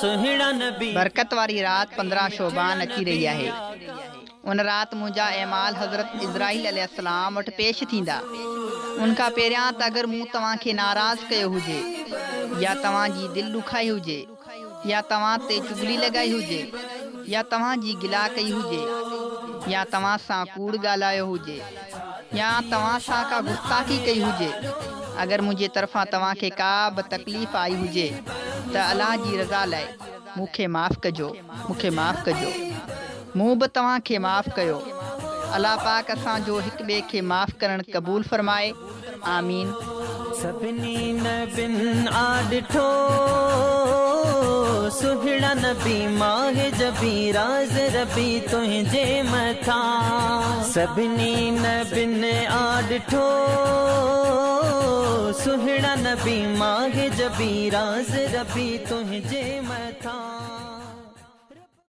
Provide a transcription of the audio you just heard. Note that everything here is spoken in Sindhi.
سهڻا نبي. برڪت واري رات 15 شعبان اچي رهي آهي. ان رات منهنجا اعمال حضرت عزرائيل عليه السلام وٽ پيش ٿيندا. ان کان پهريان ته اگر مون توهان کي ناراض ڪيو هجي يا توهان جي دل ڏکائي هجي يا توهان تي چغلي لڳائي هجي يا توهان جي گلا ڪئي هجي يا توهان سان ڪوڙ ڳالهايو هجي يا توهان سان ڪا گستاخي ڪئي هجي، اگر منهنجي طرفان توهان کي ڪا به تڪليف آئي هجي ته الله جي رضا لاء مون کي معاف ڪجو، مون کي معاف ڪجو. مون به توهان کي معاف ڪيو. الله پاڪ اسان جو هڪ ٻئي کي معاف ڪرڻ قبول فرمائي. آمين. سڀني نبين آ ڏٺو سهڻا نبي ماهه جبين راز ربي تنهنجي مٿان سڀني نبين آ ڏٺو سهڻا نبي ماهه جبين راز ربي تنهنجي مٿان.